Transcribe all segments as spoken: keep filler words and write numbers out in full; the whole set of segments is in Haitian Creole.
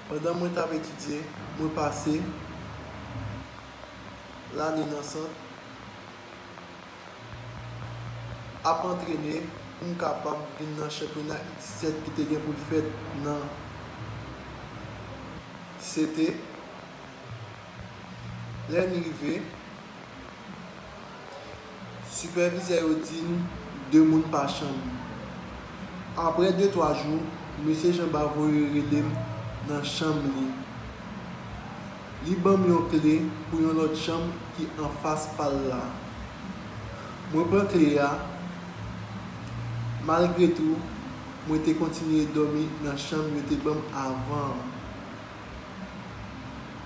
Pandan mwen t ap etidye, mwen pase lane nan sant ap antrene pou m kapab vin nan chanpyona U disèt ki te gen pou l fèt nan C T. Lè n rive, sipèvizè yo di n de moun pa chanm. Apre de twa jou, mesye Janba voye rele m nan chanm li. Li ban m yon kle pou yon lòt chanm ki anfas pa l la. Mwen pran kle a. Malgre tou, mwen te kontinye dòmi nan chanm yo te ban m avan an.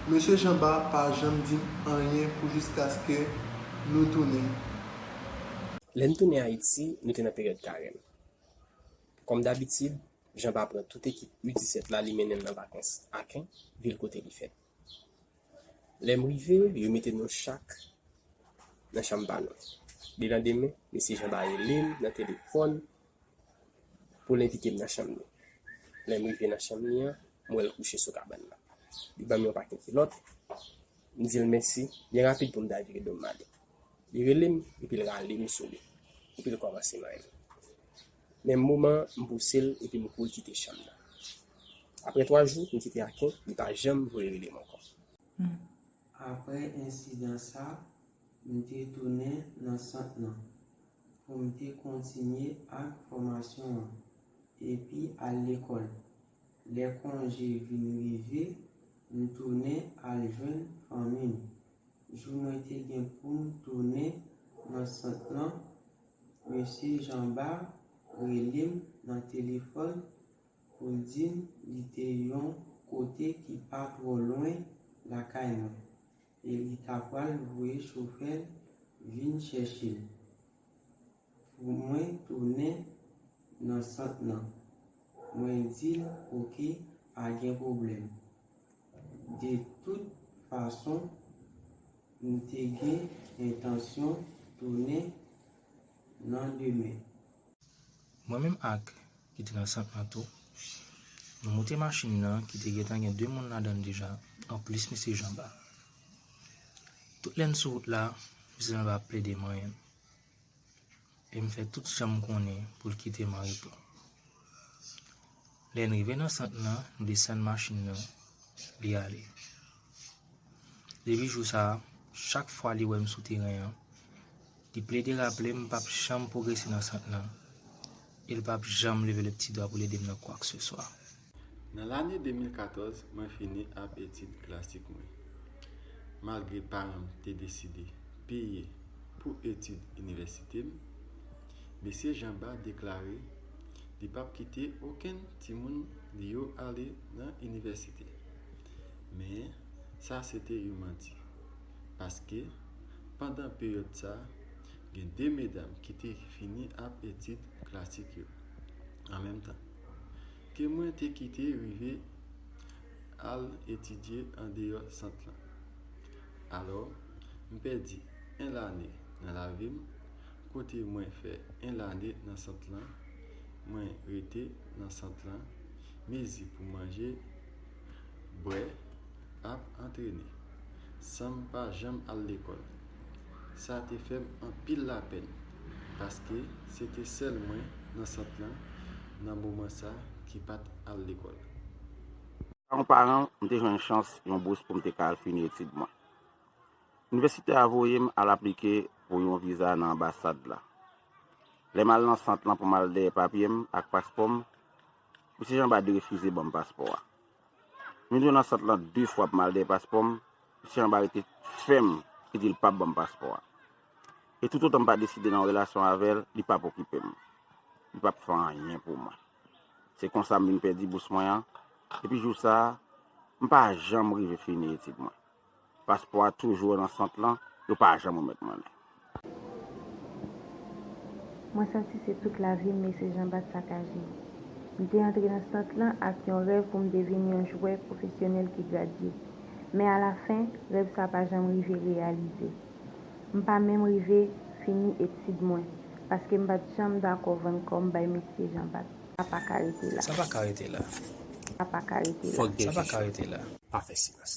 Mesye Janba pa janm di m anyen pou jiskaske nou tounen. Lè n tounen Ayiti, nou te nan peryòd karèm. Kòm dabitid, Janba pran tout ekip U disèt la, li mennen n nan vakans Aken, vil kote li fèt. Lè m rive, yo mete nou chak nan chanm pa nou. Lelandemen, mesye Janba rele m nan telefòn pou l envite m nan chanm li. Lè m rive nan chanm li an, m wè l kouche sou kabann nan. Li ban m yon pakèt kilòt, m di l mèsi byen rapid pou m ta vire do m ale. Li rele m epi l rale m sou li, epi l kòmanse manyen m. Menm moman an, m pouse l epi m kouri kite chanm nan. Apre twa jou, m kite Aken, li pa janm voye rele m ankò. Apre ensidan sa, m te tounen nan sant lan pou m te kontinye ak fòmasyon an epi al lekòl. Lè konje vin rive, m tounen al jwenn fanmi m. Jou mwen te gen pou m tounen nan sant lan, mesye Janba rele m nan telefòn pou l di m li te yon kote ki pa twò lwen lakay mwen e li ta pral voye chofè l vin chèche m pou mwen tounen nan sant lan. Mwen di l oke, pa gen pwoblèm. De tout fason, m te gen entansyon tounen nan demen. Mwen menm ak ki te nan sant lan tou, nou moute machin nan ki te gentan gen de moun ladan l deja, anplis mesye Janba. Tout lè n sou wout la, mesye Janba ap plede manyen m. E m fè tout jan m konnen pou l kite m an repo. Lè n rive nan sant lan, nou desann machin nan, li ale. Depi jou sa a, chak fwa li wè m sou teren an, li plede raple m m p ap janm pwogrese nan sant lan, e l p ap janm leve le pti dwa pou l ede m nan kwakseswa. Nan lane de mil katòz, mwen fini ap etid klasik mwen. Malgre paran m te deside peye pou etid inivèsite m, mesye Janba deklare li p ap kite okenn timoun li yo ale nan inivèsite. Men, sa se te yon manti, paske pandan peryòd sa a, gen de medam ki te fini ap etid klasik yo an menm tan ke mwen te kite rive al etidye andeyò sant lan. Alò, m pèdi en lane nan lavi m, kote mwen fè en lane nan sant lan, mwen rete nan sant lan, mezi pou manje, bwè, ap antrene, san m pa janm al lekòl. Sa te fè m anpil lapèn, paske se te sèl mwen nan sant lan nan moman sa ki pa t al lekòl. Yon paran, m te jwenn chans yon bous pou m te ka al fini etid mwen. Inivèsite a voye m al aplike pou yon viza nan anbasad la. Lè m al nan sant lan pou m al dèyè papye m ak paspò m, mesye Janba derefize ban m paspò a. M vin jwe nan sant lan de fwa pou m al dèyè paspò m, mesye Janba rete fèm, li di l p ap ban m paspò a. E toutotan m pa deside nan yon relasyon avè l, li p ap okipe m. Li p ap fè anyen pou mwen. Se konsa m vin pèdi bous mwen an. Depi jou sa a, m pa janm rive fini etid mwen. Paspò a toujou nan sant lan, yo pa janm remèt mwen li. Mwen santi se tout lavi m mesye Janba t sakaje. M te antre nan sant lan ak yon rèv pou m te vin yon jwè pwofesyonèl ki gradye. Men alafen, rèv sa pa janm rive reyalize. M pa menm rive fini etid mwen, paske m pa t janm dakò vann kò m bay mesye Janba. Sa pa ka rete la. Sa pa ka rete la. Sa pa ka rete la. Fòk gen Sa pa ka jijman. Rete la. Pa fè silans.